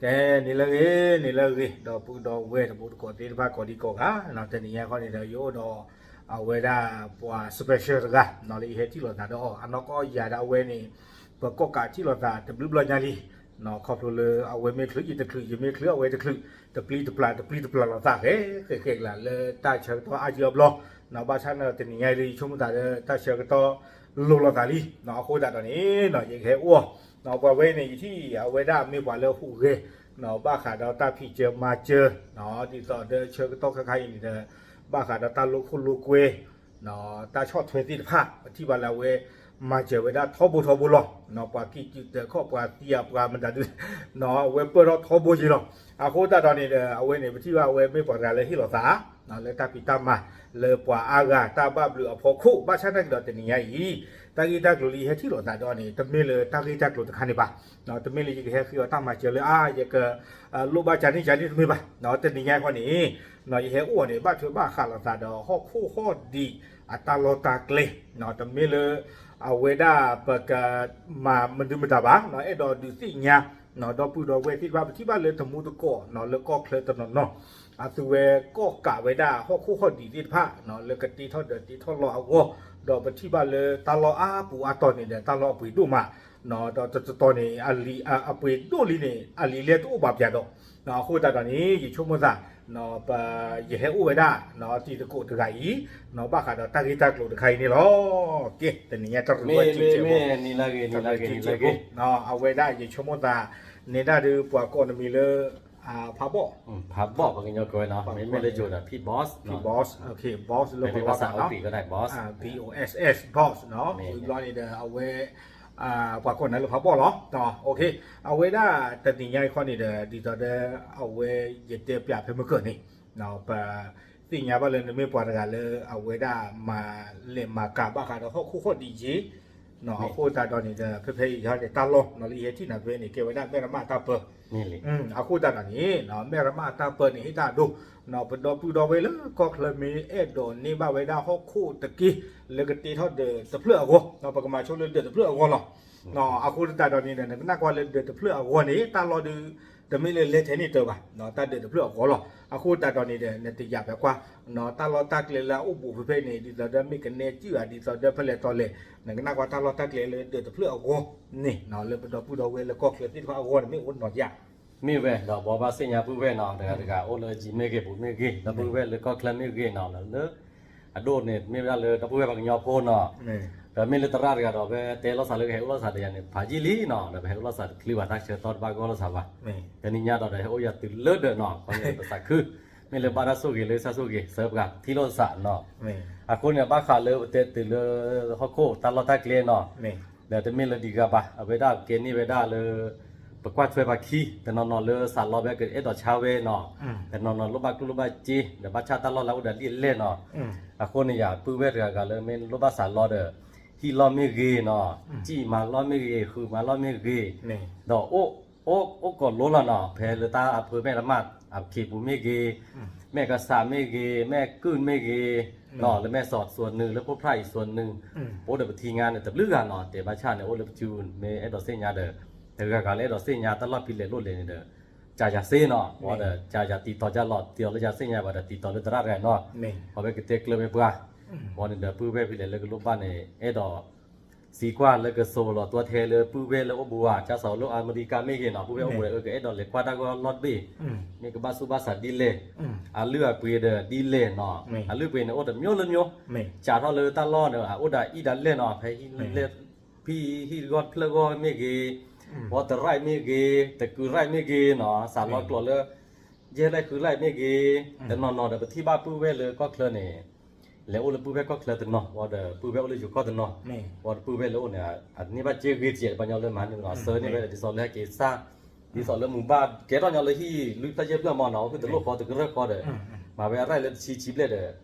ကဲ နံၤလၢအဂ့ၤ နံၤလၢအဂ့ၤ ဒီပုၢ်ဒီဝဲၢ်တံၤသကိးသ့ၣ်တဖၣ်ကိးဒံကိးဂၤ, တနံၤညါခီန့ၣ်ဒီး ယအိၣ်ဒီး အဝဲဒၣ်ပှၤ special တဂၤ လၢယဟဲထံၣ်လိာ်သးဒီးအီၤ အနီၢ်ကီၢ်ယၤဒီးအဝဲန့ၣ် ပကိးကးထံၣ်လိာ်သးတဘျုးဘျီညါလံ, ခီဖျိလၢအဝဲမ့ၢ်ချုးယတချုး ယမ့ၢ်ချုးအဝဲတချုး တပျံၤတပျၢ် တပျံၤတပျၢ်လိာ်သး ဃဲဃဲဃဲလၢတၢ်ဆၢကတီၢ်အါကံအါဘျီ, ဘၣ်ဆၣ်န့ၣ်တနံၤညါအံၤလၢယဆိကမိၣ်သးလၢတၢ်ဆၢကတီၢ်လိၤလိာ်သးလံ, အဃိသတးဒီးန့ၣ် ယကဟဲအိၣ် ပှၤဝဲအံၤန့ၣ် ယထံၣ်အဝဲဒၣ်မ့ၢ်ပှၤလၢဟူးဂဲၤ ဘၣ်ဃးဒီးတၢ်ဖံးစၢၤမၤစၢၤ ဒ်သိးဒီးဆၢကတီၢ်ခဲခါအံၤန့ၣ်ဒီး ဘၣ်ဃးဒီးတၢ်လိာ်ခိၣ်လိာ်ကွဲ တၢ်ဆီၣ်ထွဲသ့ၣ်တဖၣ် ပထံၣ်ဘၣ်လၢအဝဲ မၤစၢၤဝဲဒၣ်ထီဘိထီဘိလီၤ. ပှၤကံၢ်ကုၢ်တခီၣ် ပှၤသံအပှၤမတၤဒု အဝဲပၢၢ်ထီၣ်ထီဘိက့ၤလီၤ. အဃိသတးဒီးန့ၣ်ဒီး အဝဲန့ၣ် ပထံၣ်ဘၣ်အဝဲမ့ၢ်ပှၤတဂၤလၢဟ့ၣ်လီၤသး လၢတၢ်ဖံးတၢ်မၤ လၢပှၤအါဂၤတၢ်ဘၣ်ဘျုးအဖီခိၣ် ဘၣ်ဆၣ်သနာ်က့ဒီးတနံၤညါအံၤ တၢ်ဂ့ၢ်တၢ်ကျိၤလၢယဟဲထံၣ်လိာ်သးဒီးန့ၣ် တမ့ၢ်လၢတၢ်ဂ့ၢ်တၢ်ကျိၤတခါန့ၣ်ဘၣ်. တမ့ၢ်လၢယကဟဲဃ့အီၤတၢ်မၤစၢၤလၢအါ ယက လိၣ်ဘၣ်ကန့ၣ်ကန့ၣ်တမ့ၢ်ဘၣ်. တနံၤညါခီန့ၣ် ယဟဲအိၣ်အီၤန့ၣ် ဘၣ်ထွဲဘၣ်ဃးလိာ်သးဒီးဟီၣ်ခိၣ်ဟီၣ်ဒံးအတၢ်လီၢ်တၢ်ကျဲ တမ့ၢ်လၢ အဝဲဒၣ်ပကမၤမနုၤမတၤဘၣ် အဲၣ်ဒိးဒုးသ့ၣ်ညါ ဒီပုၢ်ဒီဝဲၢ်သ့ၣ်တဖၣ် ပထံၣ်ဘၣ်လၢတမူတကိး လၢကီၢ်ချၢတနီၤနီၤ အသုဝဲကိးကးဝဲဒၣ်ဟီၣ်ခိၣ်ဟီၣ်ဒံးသ့ၣ်တဖၣ် လၢကတ့ထီၣ်ဒီးတ့ထီၣ်လီၤအဂီၢ် ဒီးပထံၣ်ဘၣ်လၢတၢ်လီၢ်အါပူၤအါတီၤန့ၣ်ဒီး တၢ်လီၢ်အပှ့ၤဒိၣ်မး ဒီးတတီၤန့ၣ် အပှ့ၤဒိၣ်လံန့ၣ် အလံာ်လဲၢ်တအိၣ်ဘၣ်ပၠးဒီး အဃိသတးဒီးန့ၣ် ယဆိကမိၣ်သး ပ ယဟဲအိၣ်ဝဲဒၣ် တံၤသကိးတဂၤအံၤ ဘၣ်ဃးဒီးတၢ်ဂ့ၢ်တၢ်ကျိၤတခါအံၤန့ၣ်လီၤ. ကဲ တနံၤညါတရူးဝဲထံကဲ မ့ၢ်မ့ၢ် နံၤလၢဂ့ၤ နံၤလၢဂ့ၤ နံၤလၢဂ့ၤ အဝဲဒၣ်ယဆိကမိၣ်သး နဲဒၣ်ဒုးပှၤကိးနမံၤလၢ ဖးဘီၣ် ဖးဘီၣ် ပှၤကညီကိးဝဲနီၤ မ့မ့ၢ်လၢယိၤဒီး Pete Boss Pete Boss လၢပှၤဘီၣ် Boss နီၤ Boss နီၤ ဝံၤဘျီန့ၣ်ဒီးအဝဲ ပှၤကိးနၤလၢဖးဘီၣ်လီၤ. အဝဲဒၣ်တနံၤညါခီန့ၣ်ဒီး ဒ်သိးဒီး အဝဲယတဲပၠးဖဲမုၢ်ကၢၢ်န့ၣ် ပသ့ၣ်ညါဘၣ်လၢနမ့ၢ်ပှၤတဂၤလၢအဝဲဒၣ်မၤလဲၤမၤကၤဘၣ်ဃးဒီးဟီၣ်ခိၣ်ဟီၣ်ဒံးက့ အဃိသတးဒီးန့ၣ်ဒီး ဖဲဖဲအံၤန့ၣ် တၢ်လီၢ်လၢယဟဲထံၣ်နၤဖဲန့ၣ် ကဲဝဲဒၣ်မဲၢ်ရမၣ်အတၢ်ပၢ အဃိသတးဒီးန့ၣ် မဲၢ်ရမၣ်အတၢ်ပၢန့ၣ် ဟ့ၣ်တၢ်အဒိ ပဒီပုၢ်ဒီဝဲၢ်လၢကီၢ်ချၢမ့ၢ်အဲၣ်ဒိးန့ၢ်ဘၣ်ဝဲဒၣ်ဟီၣ်ခိၣ်တက့ၢ် လၢကတ့ထီၣ်ဒၢးတဖျၢၣ်အဂီၢ် ပကမၤဆိလၢဒၢးတဖျၢၣ်အဂီၢ်လီၤ. အဃိသတးဒီးန့ၣ်ဒီး နကနၣ်ကွၢ်လၢဒၢးတဖျၢၣ်အဂီၢ်န့ၣ် တၢ်လီၢ်ဒုး တမ့ၢ်လၢလဲၤထဲန့ၣ်တၢ်ဘၣ် တၢ်ဒၢးတဖျၢၣ်အဂီၢ်လီၤ. အဃိသတးဒီးန့ၣ်ဒီး နတယာ်ဖဲကွၢ် တၢ်လီၢ်တၢ်ကျဲလၢအအိၣ်ဘူးဖဲဖဲန့ၣ် ဒ်သိးဒီးမ့ၢ်ကနဲကၠံၣ်ဧါ ဒ်သိးဒီးဖဲလဲၣ်တီၤလဲၣ် နကနၣ်ကွၢ်တၢ်လီၢ်တၢ်ကျဲလၢဒၢးတဖျၢၣ်အဂီၢ်န့ၣ် လၢပဒီပုၢ်ဒီဝဲၢ်လၢကီၢ်ချၢသ့ၣ်တဖၣ်အဂီၢ်န့ၣ် မ့ၢ်အိၣ်နီၤယါ မ့ၢ်ဝဲ ဒီးဘီဘၣ်သ့ၣ်ညါပုၢ်ဝဲၢ်နီၤ တဂၤတဂၤအိၣ်လၢ G မ့ၢ်ဂ့ၤ ပူၤမ့ၢ်ဂ့ၤ ဒီပုၢ်ဝဲၢ်လၢကီၢ်ချၢမ့ၢ်ဂ့ၤနီၤ လၢ အဒိၣ်န့ၣ် မ့ၢ်ဝဲဒၣ်လၢဒီပုၢ်ဝဲၢ်ပှၤကညီဖိနီၤ ဒီးမ့ၢ်လၢသရၣ်တဂၤဒီး ဖဲတဲလိာ်သးလၢကဟဲအိၣ်လိာ်သးဒီးယၤန့ၣ် ဖးယံာ်လံနီၤ ဒီးပဟဲအိၣ်လိာ်သးတချုးဘၣ် တၢ်ဆၢကတီၢ်တဘၣ်ဂီၢ်လိာ်သးဘၣ် တနံၤညါဒီးဒီးဟဲအိၣ်ယၤတုၤလၢဒၢးနီၤ ခီန့ၣ်ပသးခု မ့ၢ်လၢဘၣ်တၢ်ဆိၣ်ဂ့ၤလၢသးဆိၣ်ဂ့ၤ ဆၢပှၤထံၣ်လိာ်သးနီၤ အဃိန့ၣ် ဘၣ်ဃးလၢပတဲတုၤလၢ ဟီၣ်ခိၣ်တၢ်လီၢ်တၢ်ကျဲနီၤ ဒီးတမ့ၢ်လၢဒံးဂၤဘၣ် အဝဲဒၣ်ကဲန့ၢ်ဝဲဒၣ်လၢ ပကွၢ်ထွဲပှၤခံ တနီၤနီၤလၢစးလီဘဲကအဲၣ်ဒိးဆါဝဲနီၤ တနီၤနီၤလိၣ်ဘၣ်ကျိၣ်လိၣ်ဘၣ်စ့ ဒီးဘၣ်ဆၣ်တၢ်လီၢ်လၢအအိၣ်ဒီးဒ်လဲၣ်နီၤ အဃိန့ၣ်ယၤ ပုၢ်ဝဲၢ်တဂၤဂၤလၢမ့ၢ်လိၣ်ဘၣ်စးလီဒီး ဟံၣ်လီၢ်မ့ၢ်ဂ့ၤနီၤ စံၣ်မၤလီၢ်မ့ၢ်ဂ့ၤ ဃုမၤလီၢ်မ့ၢ်ဂ့ၤ ဒီး အိၣ်ကိးလိလီၤနီၤ ဖဲလၢတၢ်အဖၢမဲၢ်တမး အခ့ပူၤမ့ၢ်ဂ့ၤ မဲၢ်ကစးမ့ၢ်ဂ့ၤ မဲၢ်ကုၢ်မ့ၢ်ဂ့ၤ လၢမဲၢ်စီး ส่วนหนึ่ง လၢဖိဖြၣ်အံၤ ส่วนหนึ่ง ပအိၣ်ဒီးပထံငါန့ၣ်တဘျုးဂၤနီၤ တဲဘၣ်ဆၣ်န့ၣ် အိၣ်လၢပစုပူၤ မ့ၢ်အဲၣ်ဒိးသ့ၣ်ညါဒီး တဂၤဂၤလၢအဲၣ်ဒိးသ့ၣ်ညါတၢ်လီၢ်ဖဲလဲၣ်လိၣ်လဲၣ်န့ၣ်ဒီး ကၠးယၤသ့နီၤ ဝံၤဒီး ကၠးယၤတံၤတီၤကၠးလီၤ တံၤတီၤလၢယၤသ့ၣ်ညါဘၣ်ဒီး တံၤတီၤလၢသရၣ်တဂၤနီၤ အဝဲကတဲကျၢၤဝဲပှၤ ဝံၤန့ၣ်ဒီး ပုၢ်ဝဲၢ်ဖဲလဲၣ်လၢကလိၣ်ဘၣ်န့ၣ် အဲၣ်ဒိး စံးကွၢ်လၢကစိၤလီၤ ตัวแทน လၢပုၢ်ဝဲၢ်လၢအိၣ်ဘူးဧါ ကၠၢ်စီၤလၢအမဲရကၤမ့ၢ်ဂ့ၤနီၤ ပုၢ်ဝဲၢ်အိၣ်ဘူးဒီး ကအဲၣ်ဒိးလဲၤကွၢ်တၢ်ဂီၢ်လီၢ်တဘ့ၣ် မ့ၢ်ကဘၣ်ဆူးဘၣ်ဆးဒ်လဲၣ် အလုၢ်အပှ့ၤဒီးဒ်လဲၣ်နီၤ အလုၢ်အပှ့ၤန့ၣ် အိၣ်တမျိုးလၢမျိုး ကးထီၣ်လၢတၢ်လီၢ်ဒီး အအိၣ်ဒီးအံၣ်ဒီးလဲၢ်နီၤ ဖဲဟံၣ်လဲၢ် ဖံဟံၣ်ဂီၢ်ဖျၢၣ်ဂီၢ်မ့ၢ်ဂ့ၤ ဝီတရၢၣ်မ့ၢ်ဂ့ၤ တကုၤရၢၣ်မ့ၢ်ဂ့ၤနီၤ စးလီကျိာ်လၢ ယဲၢ်လဲၢ်ဃုရၢၣ်မ့ၢ်ဂ့ၤ တနီၤနီၤဒီးပထံၣ်ဘၣ်ပုၢ်ဝဲၢ်လၢကီၢ်ချၢန့ၣ် လဲၤအိၣ်လၢပုၢ်ဝဲၢ်ကီၢ်ချၢတနီၤ ဝံၤဒီးပုၢ်ဝဲၢ်အိၣ်လၢယိၤကီၢ်တနီၤ ဝံၤဒီးပုၢ်ဝဲၢ်လၢအိၣ်န့ၣ် အန့ၢ်ဘၣ်စ့ဂ့ၤတကဲး ပှၤကညီလၢမၤန့ၣ်နီၤ စၢန့ၢ်ဝဲဒ်သိးလၢဟဲက့ၤစၢ် ဒ်သိးလၢမူဘၣ်ကဲထီၣ်ညီလၢဟံၣ်လွံၢ်ဖျၢၣ်ယဲၢ်ဖျၢၣ်မ့ၢ်နီၤ အိၣ်ဖုၣ်တလိၣ်ဃီတကရၢၢ်ဃီဒီး မၤဝဲအရၢၣ်လၢတဆံဆံဘျဲၣ်ဒီး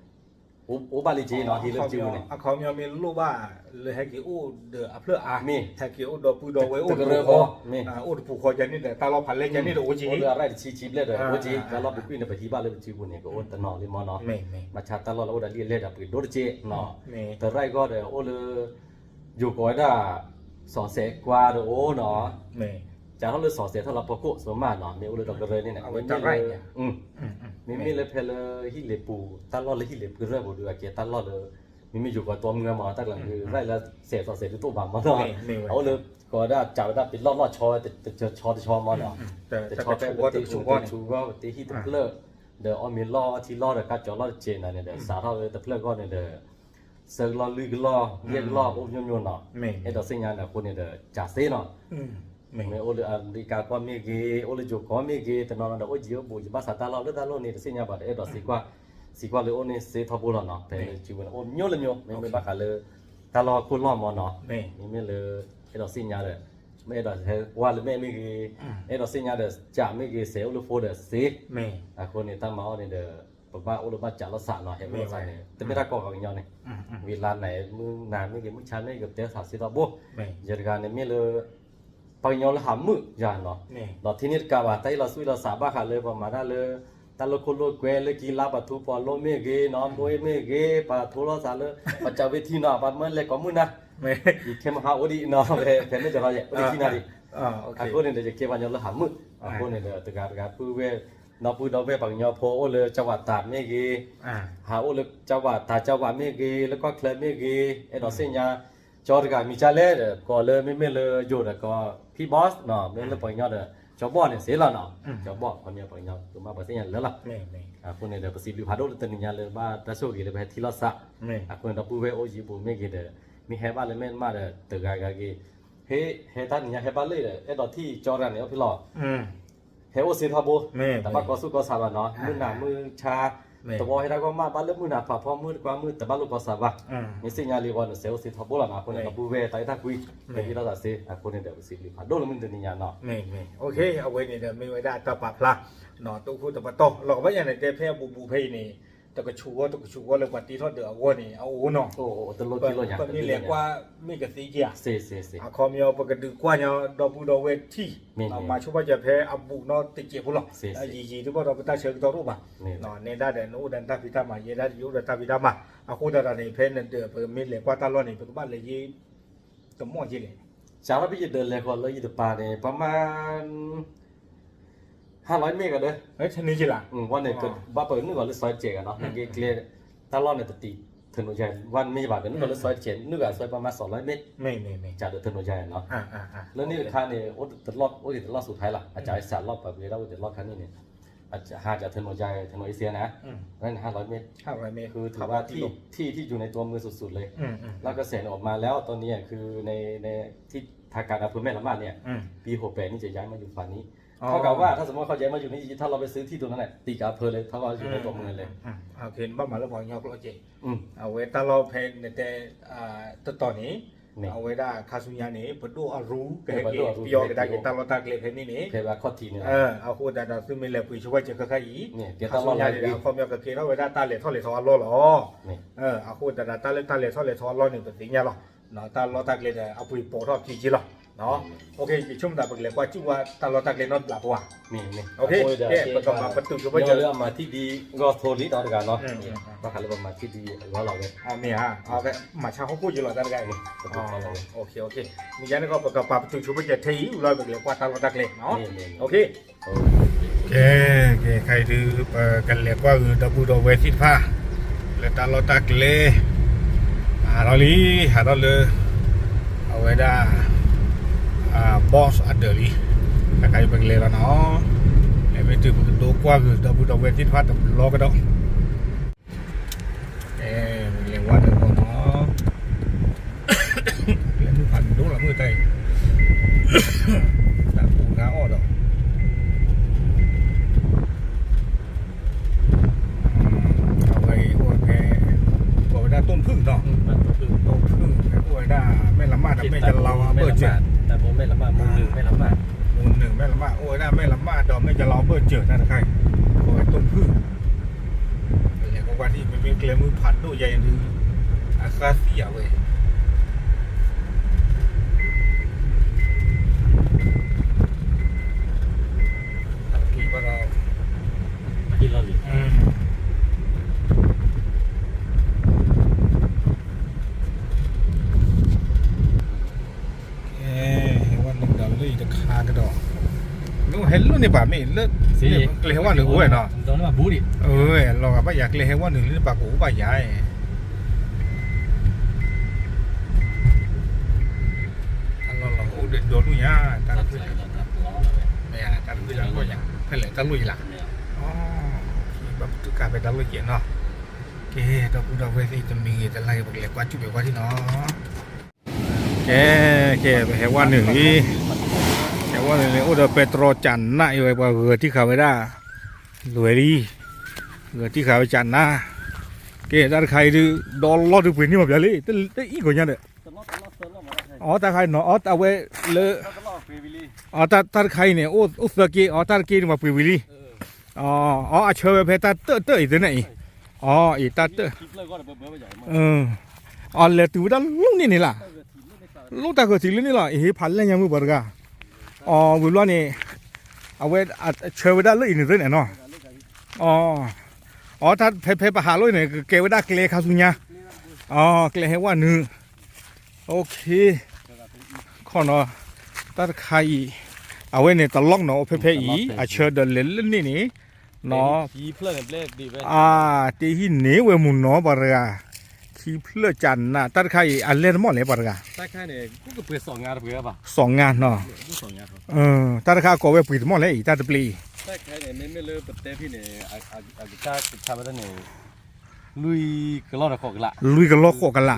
အိၣ်ဘၣ်လံက့နီၤ ဟံၣ်လၢပစုပူၤန့ၣ် အခီပညီမ့ၢ်လိၣ်ဘၣ်လၢဟဲက့ၤအိၣ်ဒီးအဖျၢၣ်အါ မ့ၢ်ဟဲက့ၤအိၣ်ဒီပုၢ်ဒီဝဲၢ်အိၣ်တကရၢၢ်ဃီ အိၣ်တပူၤဃီကန့ၣ်ဒီး တၢ်လီၢ်ဖးလဲၢ်ကန့ၣ်ဒီးအိၣ်က့ အိၣ်လၢအရၢၣ်တဆံဆံဘျဲၣ်ဒီး အိၣ်က့ တၢ်လီၢ်ပူၤကွံာ်န့ၣ် ပဟံးဘၣ်လၢပစုပူၤန့ၣ် ကအိၣ်တနီၤလံမ့ၢ်နီၤ ဘၣ်ဆၣ်တၢ်လီၢ်လၢအိၣ်ဒီးလံာ်အလဲၢ်ဒီးပှ့ၤဒိၣ်တကဲနီၤ တရၢၣ်ဂီၢ်ဒီးအိၣ်လၢ ယိၤကိးဝဲဒၣ် စီၤစဲးကွါဒီးအိၣ်နီၤ မ့ၢ် စးထီၣ်လၢစီၤစဲးထီၣ်လၢဖီခိၣ် စိၤမးနီၤ မ့ၢ်အိၣ်လၢဒီကရၢန့ၣ်န့ၣ် မ့မ့ၢ်လၢ မ့မ့ၢ်လၢဖဲလၢဟံၣ်လ့ၤပူၤ တၢ်လီၢ်လၢဟံၣ်လ့ၤပူၤရၢၢ်ပူၤဒုး အကဲတၢ်လီၢ်လၢ မ့မ့ၢ်ယိၤကီးတမုၢ်မး တၢ်ကျးကရၢၢ်လၢစဲးစီၤစဲးဒုးတအိၣ်ဘၣ်မးနီၤ အအိၣ်လၢ ကိးဒၣ်စးဝဲဒၣ်ပလီၢ်လီၢ်ဆီဝဲ တဆီတဆီမးနီၤ တဆီဖဲပတ့ဆူၣ်ဂီၢ် ပတ့ဟံၣ်တဖျၢၣ် ဒီးအီၣ်မ့ၤလီၢ်အီထံလီၢ်ဒီး ကါကၠီၤလီၢ်တစဲးနၤန့ၣ်ဒီး စးထီၣ်ဝဲတဖျၢၣ်ဂီၢ်န့ၣ်ဒီး သၢကလီၢ်လွံၢ်ကလီၢ် ယဲၢ်ကလီၢ် အိၣ်မိၢ်မိၢ်နီၤ အဲၣ်ဒိးသ့ၣ်ညါန့ၣ် အဃိန့ၣ်ဒီး ကးသ့နီၤ မ့ၢ်အိၣ်လၢအမဲရကၤကီၢ်မ့ၢ်ဂ့ၤ အိၣ်လၢယိၤကီၢ်မ့ၢ်ဂ့ၤ တနီၤနီၤဒီး အိၣ်ယံၤအိၣ်ဘူး ယဘၣ်သးတၢ်လီၢ်လၢတၢ်လီၢ်န့ၣ် တသ့ၣ်ညါဘၣ်ဒီး အဲၣ်ဒိးသံကွၢ် သံကွၢ်လၢအိၣ်န့ၣ်သ့ထီဘိလီၤနီၤ ဖဲလၢစုဝဲန့ၣ် အိၣ်မိၢ်လၢမိၢ် မ့မ့ၢ်ဘၣ်ဃးလၢ တၢ်လီၢ်ခိၣ်လီၢ်မးနီၤ မ့မ့ၢ်လၢ အဲၣ်ဒိးသ့ၣ်ညါဒီး မ့ၢ်အဲၣ်ဒိးဟဲကွၢ်လၢမဲာ်မ့ၢ်ဂ့ၤ အဲၣ်ဒိးသ့ၣ်ညါဒီး ကးမ့ၢ်ဂ့ၤ စဲးအိၣ်လၢဖိဒီးသ့ အဃိန့ၣ် တၢ်မၤအီၣ်န့ၣ်ဒီး ပဘၣ်အိၣ်လၢဘၣ်ကးလိာ်သးနီၤ ဟဲအိၣ်လိာ်သးန့ၣ် တမ့ၢ်တၢ်ကီပှၤကညီန့ၣ် ဝံၤလၢ်န့ၣ် မုၢ်နၤမ့ၢ်ဂ့ၤ မုၢ်ဆါမ့ၢ်ဂ့ၤ ပတဲသးသ့ထီဘိ ယတဂၤန့ၣ်မ့ၢ်လၢ ပှၤကညီလၢဟးမုာ်ယၤနီၤ ဒီးထံန့ၣ်တကးဘၣ် တၢ်ဟ့ၣ်လီၤသူၣ်လီၤသးဘၣ်ဃးလၢပှၤမၤတၢ်လၢ တၢ်လီၢ်ခိၣ်လိာ်ကွဲလၢကံလါပှၤထူပှၤလိၣ်မ့ၢ်ဂ့ၤနီၤ မ့ၢ်မ့ၢ်ဂ့ၤ ပှၤထိလီၤသးလၢ ပှၤကးဝ့ၤထံနီၤ ပှၤမၢလဲၤကိးမုၢ်နၤ ယခဲမဟါအိၣ်ဒံးနီၤ ဖဲမ့ၢ်ကရီယဲ အိၣ်ဒံးခံနၤဒံး အဃိန့ၣ်ဒီး ယကဲပှၤကညီလၢဟးမုာ် အဃိန့ၣ်ဒီး တဂၤတဂၤပုၢ်ဝဲၢ် ဒီပုၢ်ဒီဝဲၢ်ပှၤကညီဖိအိၣ်လၢကၠီဝးတးမ့ၢ်ဂ့ၤ ဟးအိၣ်လၢကၠီဝးတးကၠီဝးမ့ၢ်ဂ့ၤ လၢကီၢ်ချၢမ့ၢ်ဂ့ၤ အဲၣ်ဒိးသ့ၣ်ညါ ကၠီတဂၤမံၤကၠၢ်လဲၣ်ဒီး ကိးလၢမ့မ့ၢ်လၢယိၤဒီးကိး ဖံဘီး နီၤ မ့ၢ်လၢပှၤကညီဒီး ကၠီဘီၣ်န့ၣ်သ့လီၤနီၤ ကၠီဘီၣ် ခီပညီပှၤကညီ ပမ့ၢ်ပှၤသ့ၣ်ညါလၢလီၤ အဃိန့ၣ်ဒီး ပစံးဘျုးဖးဒိၣ်လၢတနံၤညါလၢဘၣ်တၢ်ဆိၣ်ဂ့ၤလၢပဟဲထံၣ်လိာ်သး အဃိန့ၣ် ဒီပုၢ်ဝဲၢ်အိၣ်ယံၤဘူးမ့ၢ်ဂ့ၤဒီး မ့ၢ်ဟဲဘၣ်လၢမဲာ်မးဒီး တဂၤဂၤဂ့ၤ ဟဲ ဟဲတၢ်နံၤညါဟဲဘၣ်လၢဒီး အဲၣ်ဒိးထံၣ်ကၠီတဂၤန့ၣ် အိၣ်ဖဲလီၤ ဟဲအိၣ်သ့ထီဘိ တဘၣ်ကီၢ်သူၣ်ကီၢ်သးဘၣ်နီၤ မုၢ်နၤမုၢ်ဆါ တဝီဟဲတၢ်ဂီၢ်မး ဘၣ်လၢမုၢ်နၤဖးဖီမုၢ်တကွၢ်မုၢ် တဘၣ်လိာ်ကီၢ်သးဘၣ် မ့ၢ်သ့ၣ်ညါလံအဂီၢ်န့ၣ် စဲးအိၣ်သ့ထီဘိလီၤနီၤ အဃိန့ၣ် ဒီပုၢ်ဝဲၢ်တၢ်အဲၣ်တၢ်ကွံ ဟဲထံၣ်လိာ်သးသ့ အဃိန့ၣ်ဒီး ပစံးဘျုးဖးဒိၣ်လၢမုၢ်တနံၤညါနီၤ မ့ၢ် မ့ၢ် အဝဲန့ၣ်ဒီး မ့ၢ်ဝဲဒၣ်တၢ်ပာ်ဖျါ တအိၣ်ဃူတပတီၢ် လီၤကဘၣ်ယၤန့ၣ် တဲဖဲအဘူးဘူးဖဲအံၤန့ၣ် တကဆူးဝီတကဆူးဝီလၢပှၤတ့ထီၣ်ဒၢးအဂီၢ်န့ၣ် အအိၣ်နီၤ ပမ့ၢ်လဲၤကွၢ်မ့ၢ်ကသ့ဧါ အခီပညီ ပကဒုးကွၢ်ညီဒီပုၢ်ဒီဝဲၢ်ထံၣ် မၤဆိဘၣ်စၢၤဖဲအဘူးနီတစဲးဖိလီၤ ယံာ်ယံာ်တဘၣ်ဒီးပတၢ်ဆၢကတီၢ်တအိၣ်ဘၣ် နဲဒၣ်ဒီး နအိၣ်ဒီးနတၢ်ဖံးတၢ်မၤ ယဲဒၣ်ယအိၣ်ဒီးတၢ်ဖံးတၢ်မၤ အဃိသတးဒီးန့ၣ် ဖဲနဒၢး ပမ့ၢ်လဲၤကွၢ်တၢ်လီၢ်န့ၣ် ပကဘၣ်လဲၤယ့ၢ် တမီၢ်က့လဲၣ် စးထီၣ်ဖဲယဒၢးလဲၤဃီၤလၢယတပၤန့ၣ် ပှၤမၤ ဟါလီၤမ့ၢ်ကဒီး ဝဲန့ၣ် ဘၣ်ပနုာ်လီၤလၢစီၤစဲးကနီၤ နက့ကျဲ တၢ်လီၢ်န့ၣ်တတံၤ ထနိယါ ဝဲမ့ၢ်ဘၣ် ကနုာ်လီၤလၢစီၤစဲး နုာ်ဂၤစီၤပှၤမၤစီၤလီၤမ့ၢ် ကဒီးထနိယါနီၤ လၢန့ၣ်တခါန့ၣ် အိၣ်တလီၢ် အိၣ်က့ၤတလီၢ်စူးဖဲလီၤ အကစၢ်စးလီၢ်ပှၤပှ့ၤဒၣ်အိၣ်တလီၢ်ခါန့ၣ်န့ၣ် ဟးကထနိယါ ထနိအ့စ့န့ၣ် ဝဲန့ၣ်ဟါလီၤမ့ၢ် คือถือว่าที่ที่อยู่ในตัวเมืองสุดๆเลย แล้วกระแสเนี่ยออกมาแล้วตอนนี้คือในในที่ทางการอำเภอแม่ละมาดเนี่ย ปีหกแปดนี่จะย้ายมาอยู่ฝั่งนี้ เท่ากับว่าถ้าสมมติเขาย้ายมาอยู่นี่ ถ้าเราไปซื้อที่ตรงนั้นแหละติดกับอำเภอเลย เท่ากับว่าอยู่ในตัวเมืองเลย โอเค ဘၣ်မၤလၢပှၤကညီကျိာ်က့ အဝဲတၢ်လီၢ်ဖဲနတဲ တတီၤန့ၣ် အဝဲဒၣ်ခါဆူညါန့ၣ် ပဒိၣ်အရူ ကဟဲက့ၤပယီၤကဒါက့ၤတၢ်လီၢ်တၢ်ကျဲဖဲန့ၣ်န့ၣ် အဃိသတးဒီးသုမ့ၢ်လဲၤပှ့ၤဆိဘၣ်စၢၤခဲခါအံၤ ခါဆူညါန့ၣ်ဒီး အခီပညီကကဲထီၣ်ဝဲဒၣ်တၢ်လဲၤထီၣ်လဲၤထီအလီၢ်လီၤ အဃိသတးဒီးတၢ်လၢတၢ်လဲၤထီၣ်လဲၤထီအလီၢ်န့ၣ် ပသ့ၣ်ညါလီၤ တၢ်လီၢ်တၢ်ကျဲဒီးအပှ့ၤပိာ်ထီၣ်ခံက့လီၤ ယဆိကမိၣ်သး ပကလဲၤကွၢ်စူၣ်ဝဲတၢ်လီၢ်တၢ်ကျဲနီတဘျီဖိဧါ ပကမၤပတုာ်ဆိဘၣ်စၢၤ လၢအမၤထံဒံးဂီၢ်ထိလံဒီးတဂၤနီၤ ဘၣ်ဃးလၢပမၤထံဒံးအဂီၢ်လီၤဝဲ မ့ၢ်ဧါ မၤဆါဟီၣ်ခိၣ်ယလီၤတၢ်တဂၤအံၤ မ့ၢ်ယါန့ၣ်ကီး ပကပာ်ပတုာ်ဆိဘၣ်စၢၤထဲအံၤ ဝံၤလီၤ ပကလဲၤကွၢ်တၢ်လီၢ်တၢ်ကျဲ ကဲ ကဲ ခဲအံၤဒုး ပကလဲၤကွၢ်ဂ့ၤ ဒီပုၢ်ဒီဝဲၢ်သ့ၣ်တဖၣ် လၢတၢ်လီၢ်တၢ်ကျဲ ဟးထီၣ်လံ ဟးထီၣ်လၢ အဝဲဒၣ် boss အဒၢးလံ တခါအံၤပကလဲၤလီၤနီၤ လဲၤမ့ၢ်တုၤပကဒိကွၢ်ဂ့ၤ ဒီပုၢ်ဒီဝဲၢ်သ့ၣ်တဖၣ်တဘျီကဒီး အဲ ပကလဲၤဝဲဒၢးလီၤနီၤ ကျဲမုၢ်ဖးဒိၣ်လီၤမုၢ်တၢ်အံၤ တၢ်ပူၤတၢ်အီၣ်ဒီး အဝဲအံၤအိၣ်ဝဲဖဲ ကိးဝဲဒၣ်တိၣ်ဖုၣ်နီၤ တိၣ်ဖုၣ် အိၣ်ဝဲဒၣ် မဲၢ်လမၢ်ဒီးမဲၢ်ကလီအဘၢၣ်စၢၤ မိၢ်နုာ်မဲၢ်လမၢ် အိၣ်ဝဲဒၣ်မဲၢ်လမၢ်ဒီးမဲၢ်ကလီအဘၢၣ်စၢၤတၢ်တခါအံၤ ကိးဝဲတိၣ်ဖုၣ် ပလဲၤကွၢ်ကွၢ်ထံၣ် မ့မ့ၢ်ကျဲမုၢ်ဖးဒိၣ်ယဲအံၤဒုး အဃၢသံအဝဲ က့ၤဘၣ်ဒီး ကဲ ဟဲဝဲနုာ်ဒီးလၢအံၤတခါကဒီး လၢန့ၣ်ဘၣ်မ့ၢ်လၢ ကျဲဟဲဝဲနုာ်အိၣ်ဝဲနီၤ, လီၤဂာ်ဘၣ်ယၤကျဲဟဲဝဲနုာ်လၢန့ၣ်ဘၣ်ကအိၣ်ဘၣ်ယၤ, တၢ်လီၢ်လီၤအိၣ်ဒီးဒီလူၢ်ညါ, တၢ်တဖု, တၢ်တဖုတၢ်လီၢ်ယၤ, ဖဲလဲၣ်တၢ်လီၢ်ယၤလၢ်, ဘၣ်ပတုာ်ကါဖဲတၢ်လီၢ်ယၤနီၤ, ကဲ ဒီပုၢ်ဒီဝဲၢ်သ့ၣ်တမံၤဂ့ၤ တလါဂ့ၤ ပကလဲၤကွၢ်စူၣ်ဘဲကွၢ်ထံနီၤ ကဲ, ကဲ ပဟဲဝဲနုာ်လံ, ဟဲဝဲနုာ်လံ အိၣ်ဒီးပဲတြီကၠးနးအံၤဝဲ ပှၤဂၢၤတံၢ်ဃာ်ဝဲဒၣ်, လွဲၤလံ, ဂၢၤတံၢ်ဃာ်ဝဲကၠးနး, ကဲ တၢ်တခါအံၤဒုး ဒီလီၢ်ဒုးပှ့ၤန့ၢ်မးပျီလံ, တအံၣ်ကိးညါဒီး, အတၢ်တခါအံၤနီၤ အဝဲလၢ, တၢ်တခါအံၤန့ၣ် အိၣ်သၢက့ အတၢ်တက့န့ၣ် ပှၤပှ့ၤဝံၤလံ, အအဆၢဝဲဖဲတၢ်တၢၢ်တၢၢ်အံၤသ့ၣ်န့ၣ်အံၤ, အအံၤတၢ်တၢၢ် အလဲၤတုၤဝဲဒၣ်လီၢ်န့ၣ်န့ၣ်လီၤ, လီၢ်တၢ်ဂၢၤထံးလၢန့ၣ်လီၤ, အဟ့ၣ်ဖးလဲၢ်ညါမုၢ်ပှၤတဂၤ, အဝံၤဘျီန့ၣ်, အဝဲဆၢဝဲဒၣ်လၢအံၤန့ၣ်သ့ၣ်န့ၣ်နီၤ, အတၢ်ဖဲဖဲပဟးလီၢ်န့ၣ် ကကဲဝဲဒၣ်ကျဲခါဆူညါ, အကျဲဟဲဝဲနုာ်, ခီနီၤ, တၢ်တခါအံၤ, အဝဲန့ၣ်တလီၢ်နီၤ အိၣ်ဖဲဖဲအံၤ အဆၢဒီးလဲၤလၢန့ၣ်န့ၣ်, နီၤ, တ့ဟံၣ်န့ၢ်ဝဲမုၢ်နီၤပှၤတဂၤ, ခံဖျၢၣ်ကၠးနး တၢ်တခါအံၤ အလဲၢ်တမီၢ်လဲၣ်ပှၤတဂၤ, စီၤငါနီၤ, တၢ်တခါကိးဝဲပှ့ၤတမီၢ်လဲၣ်အံၤ တၢ်တပျ့ၤအံၤ လွံၢ်ကလီၢ်ဃိးကလးနီၤ, လွံၢ်ကလီၢ်ဃိးကလး,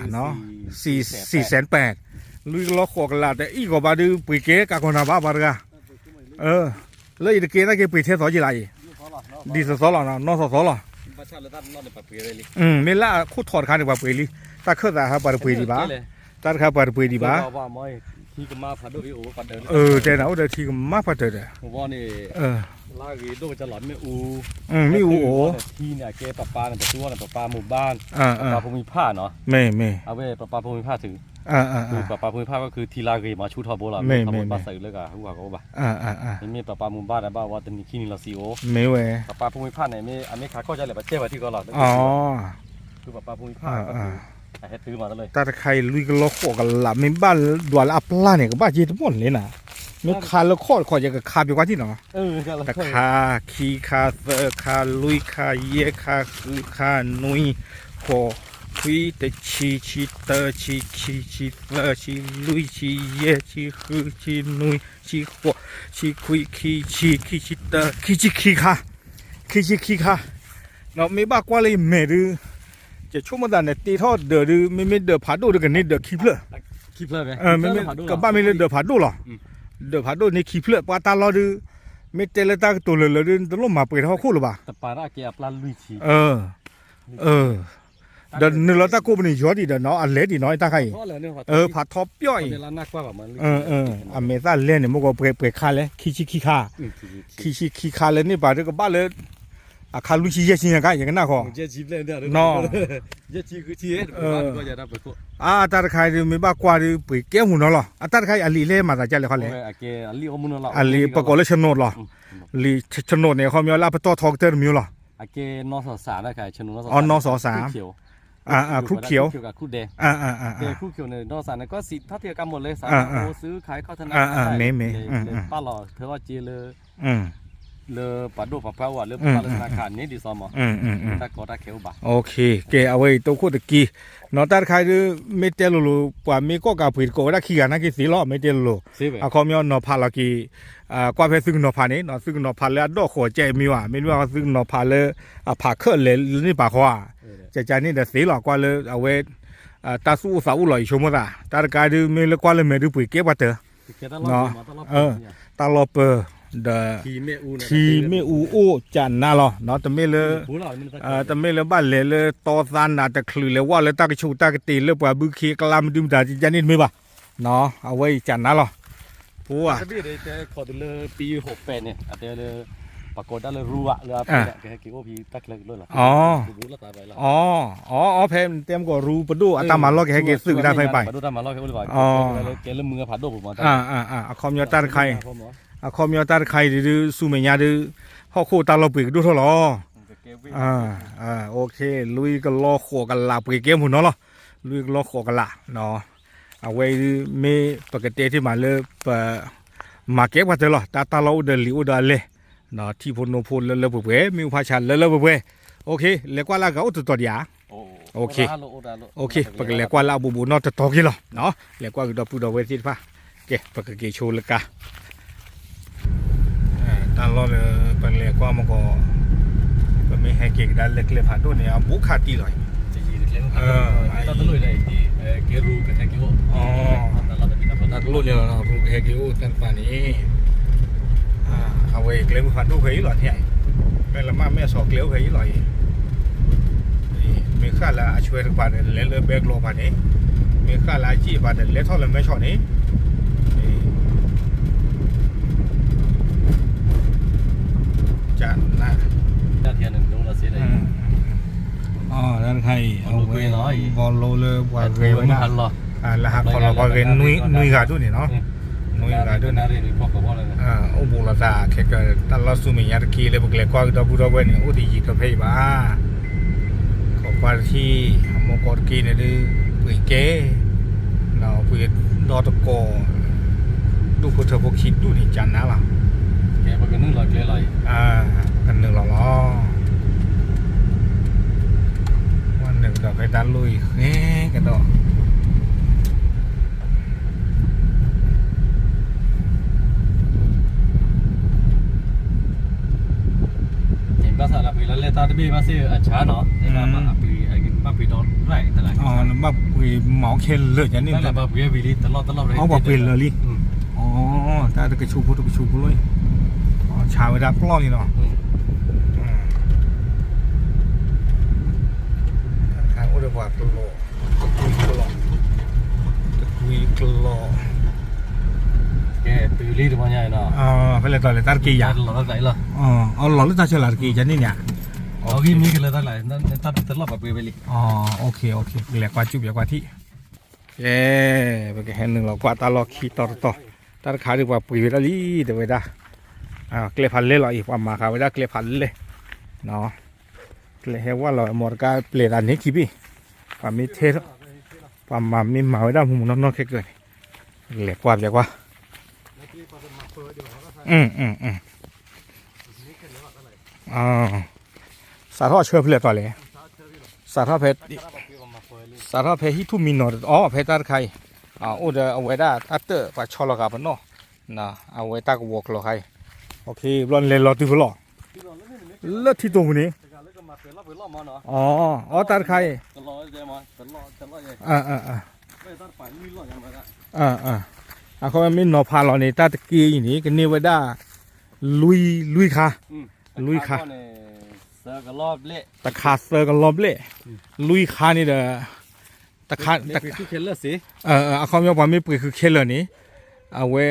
လွံၢ်ကလီၢ်ဃိးကလး တအံၣ်ကီးဘၣ်ဒုး ပှ့ၤကဲကးကီးနၤဘၣ်ပှၤတဂၤ, လၢအံၤတက့ၢ် တၢ်က့ၤပှ့ၤထဲသိးက့ၤလၢအံၤ, ဒ်သိးသိးလီၤနီၤ နီၢ်သိးသိးလီၤ, မ့ၢ်လၢအခိၣ်ထီၣ်တခါန့ၣ် ပှၤပှ့ၤလံ, တၢ်ခၢၣ်သးဟးပှၤတပှ့ၤဒံးဘၣ်, တၢ်တခါပှၤတပှ့ၤဒံးဘၣ်, အိၣ်ဒီးထံကမါဖးဒိၣ်အိၣ်, မ့ၣ်အူအိၣ်, မ့ၣ်အူအိၣ်, ပပၢ်ဖိမုၢ်ဖၣ်န့ၣ်, ပပၢ်ဖိမုၢ်ဖၣ်ကခုထံလၢဂ့ၤမၤဆူၣ်ထီဘိလီၤ, မ့ၢ်ပပၢ်စးအုးလၢကဟူဟးကအိၣ်ဘၣ်, မ့မ့ၢ်ပပၢ်ဖိမုၢ်ဘၣ်န့ၣ် ဘၣ်ဝဲတနံၤခံနံၤလီၤစံအိၣ်, မ့ၢ်ဝဲ, ပပၢ်ဖိမုၢ်ဖၣ်န့ၣ် မ့ၢ်အမ့ၢ်ခးခီၣ်ဒ်လဲၣ် ပတဲဝဲထံကီၢ်လီၤ, ပပၢ်ဖိမုၢ်ဖၣ်, တၢ်တခါအံၤလွံၢ်ကလီၢ်ဃိးကလး မ့ၢ်ဘၣ်ဒွးလၢအပျၢ်န့ၣ် ကဘၣ်က့ၤတမီၢ်လဲၣ်နၤ, မ့ၢ်ခးလၢခီၣ်တခီၣ် ယကခးပှဲၤကွၢ်ထံနီၤ တခါ, ခံခါ, သၢခါ, လွံၢ်ခါ, ယဲၢ်ခါ, ဃုခါ, နွံ, ဃိး, ခွံ, တဆံ, ဆံတၢ, ဆံခံ, ဆံသၢ, ဆံလွံၢ်, ဆံယဲၢ်, ဆံဃု, ဆံနွံ, ဆံဃိး, ဆံခွံ, ခံဆံ, ခံဆံတၢ, ခံဆံခံခါ, ခံဆံခံခါ, မ့ၢ်ဘၣ်ကွၢ်လၢယမဲာ်ဒုး, ယဆိကမိၣ်သးန့ၣ် တ့ထီၣ်ဒၢးဒုး မ့မ့ၢ်ဒၢးဖးဒိၣ်ဒုး ကန့ၢ်ဒၢးခံဖျၢၣ်, မ့မ့ၢ်ကဘၣ်မ့ၢ်လၢဒၢးဖးဒိၣ်လီၤ, ဒၢးဖးဒိၣ်န့ၣ်ခံဖျၢၣ် ပှၤတၢ်လီၢ်ဒုး, မ့ၢ်တဲလၢတၢ်ကတိၤလၢာ်လၢာ်ဒုး နတလိၣ်မၤပှဲၤထီၣ်ဟီၣ်ခိၣ်လၢၤဘၣ်, ဒီးနုာ်လီၤတၢ်ကိးပနံာ်ယီၤဒံးဒီးနီၤ အလဲၤဒံးနီၤ တၢ်ခါအံၤ, ဖးထီပျီၣ်အံၤ, အမဲာ်သၣ်လဲန့ၣ် မ့ၢ်ကီးပှဲၤခါလဲၣ် ခံဆံခံခါ, ခံဆံခံခါလၢန့ၢ်ပာ်ဒုးကဘၣ်လၢ အခါလွံၢ်ဆံယဲၢ်ဆံညါကါ ယကနၣ်ဃီ, အတၢ်တခါအံၤဒုး မ့ၢ်ဘၣ်ကွၢ်ဒုး ပှ့ၤကဲမုၢ်နီၤလီၤ, အတၢ်တခါအံၤအလံာ်လဲၢ်မၤသးကလဲၣ်ခီလဲၣ်, အလံာ်ပကိးလၢဆနိးလီၤ, လံာ်ဆနိးန့ၣ် အခီပညီလၢအပတီၢ်ထီကတၢၢ်တမံၤလီၤ, အနီၢ်စီၤစး, အနီၢ်စီၤစး, ခရူၣ်ခ့ၣ်, ခရူၣ်ခ့ၣ်န့ၣ် နီၢ်စီၤစးန့ၣ် ကီၢ်စံးထီၣ်ထံကါမိၢ်လၢစးအိၣ်စုခါခီၣ်ထၢနါခါ, မ့ၢ်မ့ၢ်, ပာ်လီၤထွဲထီၣ်က့လၢ လၢပှၤဒိၣ်ပှၤပှၢ်အိၣ်ဘၣ် လၢပှၤလၢသနာ်ခါန့ၣ်ဒ်သိးမး, တၢ်ကီတၢ်ခဲအိၣ်ဘၣ်, ကဲ အဝဲအံၤတိခိၣ်တက့ၢ်, နီၢ်တၢ်တခါဒုး မ့ၢ်တဲလိၤလိၤ ပှၤမ့ၢ်ကီၢ်ကးပှ့ၤတကိးဝဲဒၣ်ခံဂၤနာ်က့သ့လီၤ မ့ၢ်တဲလိၤလိၤ, အခီပညီနီၤဖးလီၤက့ၤ, ကွၢ်ဖဲသုကနီၤဖးန့ၣ် သုကနီၤဖးလၢအဒီၣ်ဃီၤကဲမ့ၢ်ဘၣ် မ့တမ့ၢ်သုကနီၤဖးလၢ အဖးခၢၣ်လဲၤလၢန့ၣ်ပာ်ဃီဧါ, ကကန့ၣ်ဒီးသ့လီၤ ကွၢ်လၢအဝဲ တၢ်သူၣ်အိၣ်သးအိၣ်လီၤ ယဆိကမိၣ်သး တၢ်တခါဒုး မ့ၢ်လၢကွၢ်လၢမဲာ်ဒုးပှ့ၤကဲပှၤတၢၢ် တၢ်လီၢ်ပၢၢ်ဒီး ထံမ့ၣ်အူအိၣ်ကနါလီၤ တမ့ၢ်လၢ တမ့ၢ်လၢဘၣ်လဲၤလၢတီသးနးတချုးလဲၤဝဲလၢတၢ်ကဆူးတၢ်ကတ့ၤလၢပှၤဘုခ့ကလါမဒုမတၤ ယန့ၣ်တမ့ၢ်ဘၣ် အဝဲအံၤကနါလီၤ ပှၤ ပကိးဒၣ်လၢရူဘၣ်လၢအဖဲကဟဲက့ၤအိၣ်ဖဲတၢ်ချၢကလိၣ်လီၤ အီ အီ ဖဲတဲမ့ၢ်ကီးရူပဒိၣ်အတၢ်မၤလီၢ်ကဟဲက့ၤသုးကဒါဖဲပၢ် ကဲလၢမုၢ်ဖးဒိၣ်ပူၤမး အခီပညီတၢ်တခါအံၤ အခီပညီတၢ်တခါအံၤဒုး ဆူမဲာ်ညါဒုး ဟီၣ်ခိၣ်တၢ်လီၤပှ့ၤကဒိၣ်ထီၣ်လီၤ လွံၢ်ကလီဃိးကလးပှ့ၤကဲမုၢ်နီၤလီၤ လွံၢ်ကလီဃိးကလး အဝဲဒုးမ့ၢ်ပကတဲတ့ၢ်မးလၢပ မၤကဲပှၤတၢၢ်လီၤ, တၢ်တၢ်လီၢ်အိၣ်ဒီးလံာ်အိၣ်ဒီးအလဲၢ်, ထံဖိနိဖိလၢလၢပှဲၤပှဲၤ, မ့ၣ်အူဖးဆါလၢလၢပှဲၤပှဲၤ, လဲၤကွၢ်လၢအဂၤအိၣ်တတီၤဒံးဧါ, ပကလဲၤကွၢ်လၢအဘူးဘူးနီၢ်တတီၤက့ၤလီၤ, လဲၤကွၢ်ကဒီးပုၢ်ဒီးဝဲၢ်သ့ၣ်တဖၣ်, ကဲ ပကက့ၤဆိလၢကါ တၢ်လီၢ်လၢပလဲၤကွၢ်မကီး, ပမ့ၢ်ဟဲက့ၤကဒါလၢကျဲဖးဒိၣ်န့ၣ် အဘူးခးတံၢ်လီၤ, တၢ်တလိၣ်န့ၣ်လီၤ ရူကဟဲက့ၤအိၣ်တၢ်တဖၣ်န့ၣ်, အဝဲအံၤကျဲမုၢ်ဖးဒိၣ်ဖဲအံၤလီၤန့ၣ်, မ့ၢ်လၢမ့ၢ်အစီၤကျဲအိၣ်ဖဲအံၤလီၤအံၤ, မ့ၢ်ဃၣ်လၢအဆွဲတကပၤဒီး လဲၤလၢဘဲကျိၤပၤန့ၣ်, မ့ၢ်ဃၣ်လၢအစံၣ်ပၤဒီး လဲၤထီၣ်လၢမဲဆီးန့ၣ် ကန တၢ်တခါအံၤ အဝဲ ဘီလိလၢပှၤဂဲၤဝဲဒၣ်, လၢဟးခီလီၤပှၤဂဲၤနွံဂၤဒိၣ်န့ၣ်နီၤ, နွံဂၤဒိၣ်န့ၣ်, အိၣ်ဘူးလိာ်သးခဲကၢာ် တၢ်လီၢ်ဆူမဲာ်ညါတက့ၢ်လၢပကလဲၤကွၢ်ကဒီးပုၢ်ဒီးဝဲၢ်န့ၣ် အိၣ်တယံၤကီးဖဲအံၤဘၣ်, ခိးကွၢ်တထံၣ်, အမိၢ်ကီၢ်တက့ၢ်န့ၣ်ဒုး ပှ့ၤကဲ ပှ့ၤဒီတကီၢ်, ဒူၣ်ဖိထၢဖိခံဒူၣ်န့ၣ် ကနါလီၤ, ကနုာ်လီၤလီၤ, နုာ်ကဒီးဖဲတၢ်လီၢ်အံၤဃဲကဒီး ဘၣ်ဆၣ်လၢပှ့ၤလၢလဲၢ်တၢ်တဘ့ၣ်ဘၣ်စ့ၢ်အဆါနီၤ, ဘၣ်ပှ့ၤ, နဘၣ်ပှ့ၤမၤအီၣ်ခဲလၢာ်န့ၣ်, အီၣ်ပှၤပှ့ၤလၢာ်လံ, တၢ်တကဆူးဖိတကဆူးဖိလီၤ, ဆါဝဲဒၣ်ပျီၢ်လံနီၤ, အိၣ်ဒီးပှၤကျိာ်, တကွံကျိာ်, တကွံကျိာ်, ကဲတုၤလံတဘျီညါ, ဖဲလဲၣ်တီၤလဲၣ်တၢ်တက့ၢ်ယၤ, အလီၤလၢတၢ်ဆၢလၢ်တက့ၢ်ယၤန့ၣ်ညါ, တၢ်တလီၢ်ပှ့ၤဝဲလံ, ပကလဲၤကွၢ်စူၣ်ပကကွၢ်ထံၣ်, ကဲ, ပကဟဲနုာ်လီၤကွၢ်တၢ်လီၢ်ခံတီၤတတီၤ, တၢ်တခါဒုးပှၤပှ့ၤဝဲဒၣ်လံ တဲဝဲဒၣ်, ကျဲဖးလဲၢ်လီၤအံၤ ပှၤမၤဃာ်ဝဲဒၣ်ကျဲဖးလဲၢ်, ကျဲဟဲဝဲလီၤ မီတကါပျဲၤသးန့ၢ်ခံဘ့ၣ်, ပှၤမ့ၢ်ထဲထီၣ်, ပှၤမၤမ့ၢ်မၤဝဲဒၣ်မုၢ်မုၢ်နီၢ်နီၢ်ခဲကၢာ်န့ၣ်, လဲၤကွၢ်ပလဲၤကွၢ် စးထီၣ်အဆၢဖဲလဲၣ်တီၤလဲၣ်, စးထီၣ်ဖဲ, စးထီၣ်ဖဲဟံၣ်ထူၣ်မံနီၤ, အီ ဖဲတၢ်တခါအံၤ, အိၣ်ဒီးအဝဲဒၣ်တၢ်တၢၣ်ပှၤဆီလီၤဃာ်ပနီၣ်, အဝဲတၢ်ကဝီၤကျိၤခါအံၤ, ဘျီလဲၤလီၤတုၤဖဲလဲၣ်, လၢထံတိၤပူၤန့ၣ်, အီ တၢ်တခါအံၤ, အခီပညီမ့ၢ်နီၤဖးလီၤန့ၣ် တၢ်တက့ၢ်အံၤန့ၣ် ကန့ၢ်ဝဲဒၣ် လွံၢ်, လွံၢ်ခါ, လွံၢ်ခါ, တခါသၢကလီၤဘျဲၣ်, လွံၢ်ခါန့ၣ်ဒီး, တခါ, အခီပညီပှၤမ့ၢ်ပှ့ၤဃုာ်ခဲလၢာ်န့ၣ်, အဝဲ,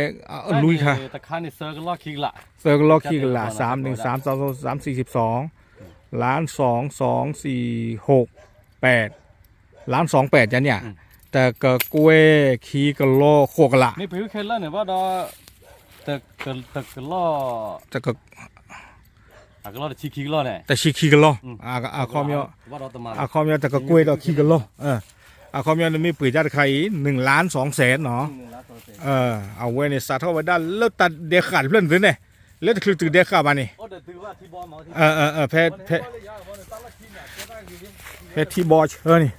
လွံၢ်ခါ, သၢကလီၢ်ခံကလး, သၢကလီၢ်ခံကလး, စၢမ်နံၣ်, စၢမ်စၢမ်, စၢမ်စံးစံး, လါစီ, စီစံးဟိး, ပဲ, လါစီပဲးန့ၣ်, တကကွဲၢ်ခံကလီၢ်ဃိးကလး, တကလီၢ်, တဆံခံကလီၢ်, အခီပညီ, အခီပညီတကကွဲၢ်ဒီးခံကလီၢ်, အခီပညီနမ့ၢ်ပှ့ၤတၢ်တခါအံၤ နုၢ်လါစီစဲးနီၤ, အဝဲန့ၣ်စးထီၣ်ဝဲဒၣ်လၢတၢ်ဒဲးဃာ်တဖျၢၣ်န့ၣ်သုန့ၣ်, လၢတချုးတုၤဒဲးဃာ်ဘၣ်န့ၣ်, ဖဲ, ဖဲထံဘီဆၢန့ၣ်,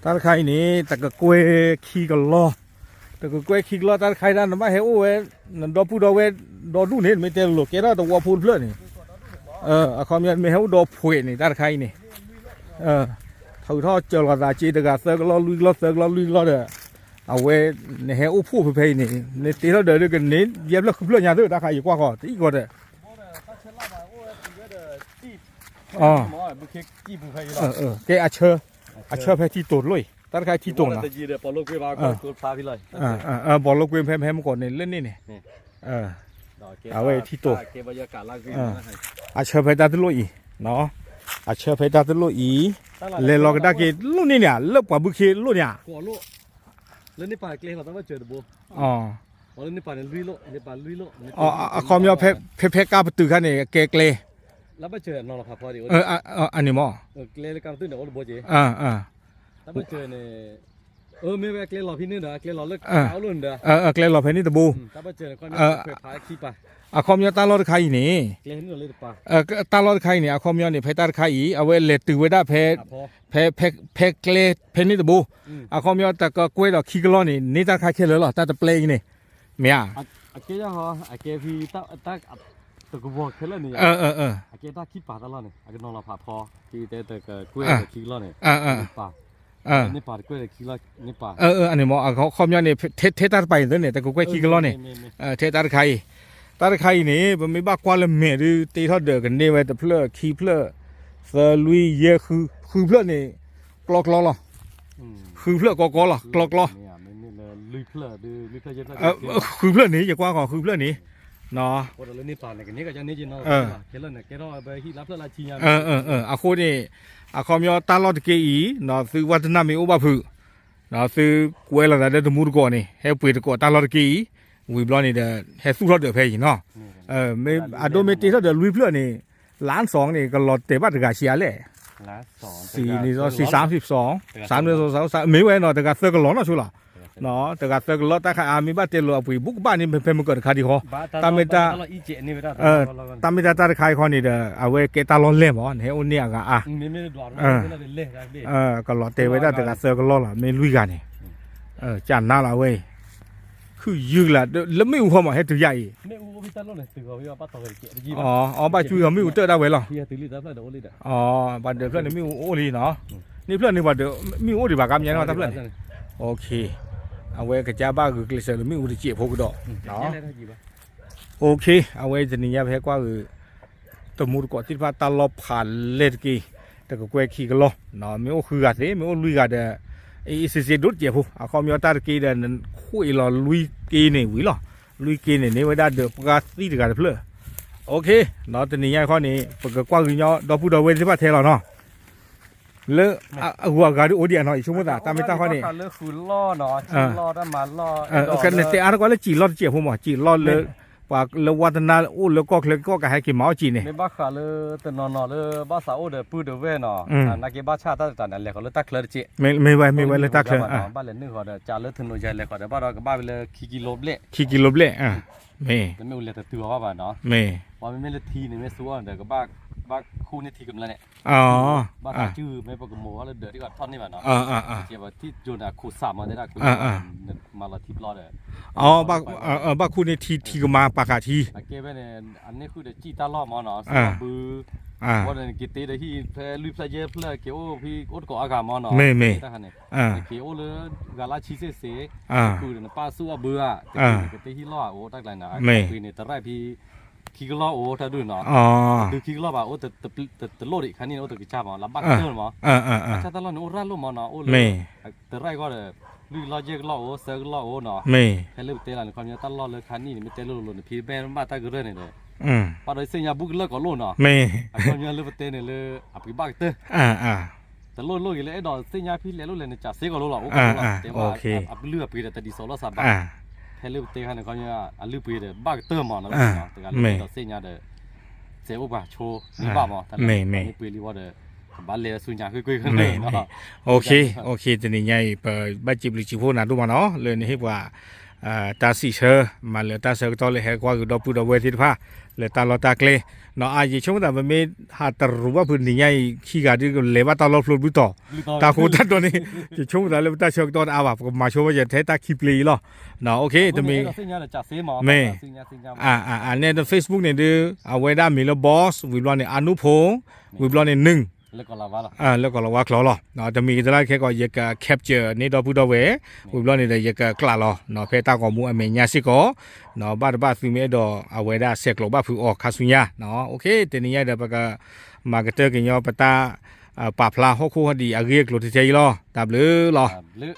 တၢ်တခါအံၤန့ၣ် တကကွဲၢ်ခံကလီၢ်, တကကွဲၢ်ခံကလီၢ်တၢ်တခါအံၤဒၣ် နဘၣ်ဟဲအိၣ်ဝဲ, နဒီပုၢ်ဒီဝဲၢ်ဒီဒူၣ်န့ၣ် နမ့ၢ်တဲလိၤလိၤကဲထီၣ်သဝီဖိတဖျၢၣ်န့ၣ်, အခီပညီနမ့ၢ်ဟဲအိၣ်ဒီဖှဲးန့ၣ် တၢ်တခါအံၤန့ၣ်, ထုးထီၣ်စၢၤလီၤသးစ့တဂၤသၢကလီၢ်လွံၢ်ကလီၢ်သၢကလီၢ်လွံၢ်ကလီၢ်ဒီး, အဝဲ, နဟဲအိၣ်ဖှိၣ်ဖဲဖဲအံၤန့ၣ် နတ့ထီၣ်ဒီးဒုးကန့ၢ်ယဲၢ်ဖျၢၣ်ဃုဖျၢၣ်ညါသ့ၣ် တၢ်တခါအံၤကွၢ်ဃီၤတအံၣ်ကီးဒီး ကဲအဆၢ, အဆၢဖဲထံတိၤတလိၣ်အံၤ တၢ်တခါအံၤထံတိၤနီၤ, ဘီလိကွ့ဖဲမုၢ်ကီၢ်န့ၣ်လၢန့ၣ်န့ၣ်, အဝဲအံၤထံတိၤ, အဆၢဖဲတၢ်တလိၣ်အံၤ, အဆၢဖဲတၢ်တလိၣ်အံၤ, လဲၤလီၤကဒါက့ၤလိၣ်န့ၣ်န့ၣ် လၢပှၤဘုခ့လိၣ်န့ၣ်ဧါ အခီပညီ, ဖဲဖဲကါပတုာ်ခါန့ၣ် ကဲကျဲ, အန့ၣ်မ့ၢ်, န့ၣ်, အန့ၣ်မ့ၢ်, အန့ၣ်, အန့ၣ်မ့ၢ်, အန့ၣ်မ့ၢ်, အန့ၣ်မ့ၢ်, မ့ၢ်ဝဲအကျဲလီၤဖဲန့ၣ်ဒီး အကျဲလီၤလၢ အကျဲလီၤဖဲန့ၣ်တဘိ အခီပညီတၢ်လီၢ်တခါအံၤန့ၣ် တၢ်လီၢ်တခါအံၤန့ၣ် အခီပညီန့ၣ် ဖဲတၢ်တခါအံၤ အဝဲလဲၤတုၤဝဲဒၣ်ဖဲ ဖဲ ဖဲကျဲဖဲန့ၣ်တဘိ အခီပညီတကကွဲၢ်ဒီးခံကလီၢ်န့ၣ် န့ၢ်တၢ်တခါခဲလၢာ်လီၤ တၢ်တပျဲအံၤန့ၣ် မ့ၢ်ဧါ အကဲဖဲ တကဝီၤခဲလၢာ်န့ၣ် အကဲတၢ်ခံပာ်တၢ်လီၢ်န့ၣ် အကနီၤလီၤဖးဖီ ဖဲတဲတကကွဲၢ်ဒီးခံကလီၢ်န့ၣ် န့ၢ်ပာ် န့ၢ်ပာ်တကွဲၢ်ဒီးခံကလီၢ် န့ၢ်ပာ် အန့ၣ်မ့ၢ် အခီပညီန့ၣ် ထဲတၢ်တပာ်အံၤသ့န့ၣ် တကကွဲၢ်ခံကလီၢ်န့ၣ် ထဲတၢ်တခါအံၤ တၢ်တခါအံၤန့ၣ် ပမ့ၢ်ဘၣ်ကွၢ်လၢမဲာ်ဒုး တ့ထီၣ်ဒၢးကန့ၢ်ဝဲတဖျၢၣ် ခံဖျၢၣ် သၢ လွံၢ် ယဲၢ် ဃု ဃုဖျၢၣ်န့ၣ် ကျီကျီလီၤ ဃုဖျၢၣ်ကီကီလီၤ ကျီကျီ ဃုဖျၢၣ်န့ၣ် ယကွၢ်ဃီ ဃုဖျၢၣ်န့ၣ် အဃိန့ၣ် အခီပညီတၢ်လီၢ်တက့ၢ်အံၤ သုဝဲတနၢ်မ့ၢ်အိၣ်ဘၣ်ဖုး သုကွဲလီၤသးဒီးတမူတကိးန့ၣ် ဟဲပှ့ၤတကိးတၢ်လီၢ်တက့ၢ်အံၤ ဝံၤဘျီန့ၣ်ဒီး ဟဲသူၣ်ထီၣ်ဒၢးဖဲအံၤနီၤ မ့ၢ်အဒိမ့ၢ်တ့ထီၣ်ဒၢးလွံၢ်ဖျၢၣ်န့ၣ် လါစီၤန့ၣ် ကလီၤတဲာ်ဘၣ်တဂၤဆံးအါလဲၣ် စံးန့ၣ် စံးစၢ် စံးစၢ် မ့ၢ်ဝဲနီၤ တဂၤသၢကလီၤနီၤဆိလီၤ တဂၤသၢကလီၤ တၢ်ခါအါမ့ၢ်ဘၣ်တဲလိာ်အပှ့ၤ ဘူးကဘၣ်န့ၣ်ဖဲမကၢၤတခါဒံးဃီ တၢ်မ့ၢ်တၢ် တၢ်မ့ၢ်တၢ်တၢ်တခါအံၤဃီန့ၣ်ဒီး အဝဲကဲတၢ်လီၢ်လဲၢ်မး နဟဲအိၣ်န့ၢ်အဂၤအါ ကလီၤတဲာ်ဝဲဒၣ်တဂၤသၢကလီၢ်လီၤ မ့ၢ်လွံၢ်ဂၤန့ၣ် ကနါလီၤအဝဲအံၤ ခုၣ်ယုၢ်ကလး လၢမ့ၣ်အူဃီမး ဟဲတုၤယၤအံၤ အီ ဘၣ်ကွံအီၤမ့ၣ်အူတၢၢ်ဒၣ်ဝဲလီၤ အီ ပှၤဒၢးဖျၢၣ်န့ၣ်မ့ၣ်အူအိၣ်လံနီၤ န့ၢ်ဖျၢၣ်န့ၣ်ပှၤဒၢး မ့ၣ်အူအိၣ်ဒံးဘၣ်ကါမညါန့ၣ်တၢ်ဖျၢၣ်န့ၣ် အဝဲကစၢ်ဘၣ်ဂုာ်ကျဲးစၢးလၢမ့ၣ်အူတစဲးဖိကဒီး အဝဲတနံၤညါပဟဲကွၢ်ဂ့ၤ တမူတကိးသ့ၣ်တဖၣ်တၢ်လီၢ်ဖးလဲၢ်တက့ၢ် တကကွဲၢ်ခံကလီၢ် မ့ၢ်အိၣ်ဃုဂၤသ့ မ့ၢ်အိၣ်လွံၢ်ဂၤဒီး အ့ၣ်စ့စ့ဒိၣ်တစဲးဖိ အခီပညီတၢ်တက့ၢ်ဒီး နဃိၣ်အံၤလီၤလွံၢ်က့န့ၣ်ဝံၤလီၤ လွံၢ်က့န့ၣ်န့ၢ်ဝဲဒၣ်ဒၢးပှၢ်သံတဂၤတဖျၢၣ် တနံၤညါခီန့ၣ် ပကကွၢ်ဂ့ၤညီဒီပုၢ်ဒီဝဲၢ်သ့ၣ်တဖၣ်ထဲလီၤနီၤ လၢအဂုၤအဂၤဒ်အိၣ်ဒံးအနီၤ ယဆိကမိၣ်သး တၢ်မ့ၢ်တၢ်ခီန့ၣ် နတဲအါတကွၢ်လၢစံာ်လီၢ်တစဲးဖိမး စံာ်လီၢ်လၢ ပှၤလၢဝါတနါအိၣ်လၢကီၢ်ချၢကီၢ်ကဟဲက့ၤမၤအီၣ်စံာ်န့ၣ် မ့ၢ်ဘၣ်ဃးလၢတနီၤနီၤလၢဘၣ်သးအိၣ်ဒီးပုၢ်ဒီးဝဲၢ်နီၤ နာ်က့ဘၣ်ဆၣ်တၢ်တတးန့ၣ် လဲၤဃီၤလၢတၢ်ချၢတစဲး မ့ၢ်ဝဲမ့ၢ်ဝဲလၢတၢ်ချၢ ဘၣ်လဲၤနုာ်ဃီၤဒီး ကးလၢထနိယဲလဲၤဃီၤဒီး ဘၣ်ဒီးကဘၣ်ဝဲလၢခံကံလိဘျဲၣ် ခံကံလိဘျဲၣ် မ့ၢ် တမ့ၢ်အိၣ်လဲၤတတုၤအီၤဘၣ်ဘၣ်နီၤ မ့ၢ် ပှၤမ့မ့ၢ်လၢထံန့ၣ် မ့ၢ်သူအီၤဒီး ကဘၣ်ခူၣ်န့ၢ်ထံကမျၢၢ်န့ၣ် ဘၣ်သးစုမ့ၢ်ပကမိၣ်အီၤလၢဒၢးဒ်ကီးထီၣ်န့ၢ်ဘၣ်နီၤ ကဲပထံၣ်ကၠိန့ၣ် အခိၣ်စးမၤသ့ဒၣ် မၤလီၤထံဘျီဒီး ဘၣ်ခူၣ်န့ၢ်ထံထံကမၤပာ်ဃာ်ထံ အကဲဖဲန့ၣ် အန့ၢ်ဃုာ်ဒီးစံာ်တၢ်လီၢ်မးနီၤ စံာ်ဘု ဝဲန့ၣ်က့ၤတ့ဒီးဟံၣ်ဖဲလွံၢ်ဖျၢၣ်ယဲၢ်ဖျၢၣ် က့ၤအိၣ်ဖဲအိၣ်တကိးအါဂၤမးနီၤ မ့ၢ်မ့ၢ် က့ၤအိၣ်လၢဂၤလၢဆံစ့ၢ်စ့ၢ် ဃုာ်ဒီးနပၢ်ဆူၣ်အီၣ်ဘုဧါ က့ၤတ့ဟံၣ်လီၢ်အအိၣ်တၢ်ကျါန့ၣ် အပှ့ၤန့ၣ် တရၣ်ဖံ ခံကလီၢ်အိၣ်တၢ်ဒုးနီၤ ဒုးခံကလီၢ်ဘၣ်အိၣ် တလိၣ်ဒံးခါန့ၣ်အိၣ်တကစၢ်မး လၢဘၣ်ကတၢၢ်မး ဘၣ်ဆၣ်တၢ်လီၢ်န့ၣ်အိၣ်ရၣ်လိၣ်မးနီၤ အိၣ်လၢ တရၣ်ဂီၢ်ဒီး လွံၢ်ကလီၢ်ယဲၢ်ကလီၢ်အိၣ် သၢကလီၢ်အိၣ်နီၤ ဖဲလၢပတဲလီၤန့ၣ် ခီပညီတၢ်လီၢ်လၢခါနံၣ်န့ၣ် မ့ၢ်တဲလိၤလိၤန့ၣ် ဖံဘဲဘၣ်တၢ်ကရၢၢ်န့ၣ်ဒီး ဘၣ်ဒီးသ့ၣ်ညါဘူးကလၢၢ်ကီးလိၣ်နီၤ အခီပညီလၢပတဲန့ၣ်လၢ အပှ့ၤဘၣ်ကတၢၢ် တလိၣ်လိၣ်က့ၤလၢအဲၣ်ဒိးသ့ၣ်ညါဖံလဲၤလိၣ်လဲၤန့ၣ် ကးစ့ကီးလိၣ်လီၤ အိၣ်ကီးလိၣ်လီၤ တဲဘၣ် အလုၢ်အပှ့ၤဒီးတဒ်သိးလိာ်သးဘၣ် ဖဲလၢပတဲခါန့ၣ် ခီပညီ အလုၢ်ပှ့ၤဒီးဘၣ်ကတၢၢ်မးနီၤ တဂၤလၢအဲၣ်ဒိးသ့ၣ်ညါဒီး စဲးအိၣ်ပှၤဆိ မ့ၢ်ဘၣ်မး တၢ်လၢပှ့ၤလံဝဲဒီး ကဘၣ်လဲၤဆူညါကွ့ၢ်ကွ့ၢ် တနံၤညါအံၤ ပဘၣ်စံးဘျုးစံးဖှိၣ်နၤဒိၣ်မးနီၤ လၢနဟ့ၣ်ပှၤ တၢ်စံးဆၢ မၤလၢတၢ်ဆၢကတီၢ်လၢဟဲကွၢ်ဂ့ၤဒီပုၢ်ဒီဝဲၢ်သ့ၣ်တဖၣ် လၢတၢ်လီၢ်တၢ်ကျဲ နီၤ အါ ယဆိကမိၣ်သး ပမ့ၢ်ဟးတရူးဘၣ်ဖုးတနံၤညါအံၤ ခံဂၤဒုးကလဲၤဘၣ်တၢ်လီၢ်ဖျိဘျုးတီၤ တၢ်ဃိတၢ်ဒီးန့ၣ် ယဆိကမိၣ်သးလၢပတၢ်ဆၢကတီၢ်တအါဘၣ် ပကမၤဆိဝဲယထဲတၢ်ခံပျ့အံၤလီၤ OK တမံၤ မ့ၢ် အါ န့ၣ် Facebook န့ၣ်ဒုး အဝဲဒၣ်မံၤလၢ boss ဝံၤဘျီန့ၣ် အနူဖိ ဝံၤဘျီန့ၣ် နုၢ် လၢကီၢ်လီၤဝါကျိာ်လီၤ တမံၤကတၢၢ်လၢခဲကီး ယက capture န့ၢ်ဒီပုၢ်ဒီဝဲၢ် ဝံၤဘျီန့ၣ်ဒီး ယကကျးလီၤ ဖဲတၢ်ဂီၤမူအမဲာ်ညါစ့ၢ်ကီး ဘၣ်တဘၣ်သုမ့ၢ်အဲၣ်ဒိး အဝဲဒၣ်ဆဲးကျိးဘၣ်ဖုးအီၤခါဆူညါ OK တနံၤညါဒီး ပကမၤကတၢၢ်က့ၤညီပတၢ် ပာ်ဖျါဟီၣ်ခိၣ်ဟီၣ်ဒံးအဂ့ၢ်အကျိၤထဲထဲအံၤလီၤ တၢ်ဘျုးလီၤ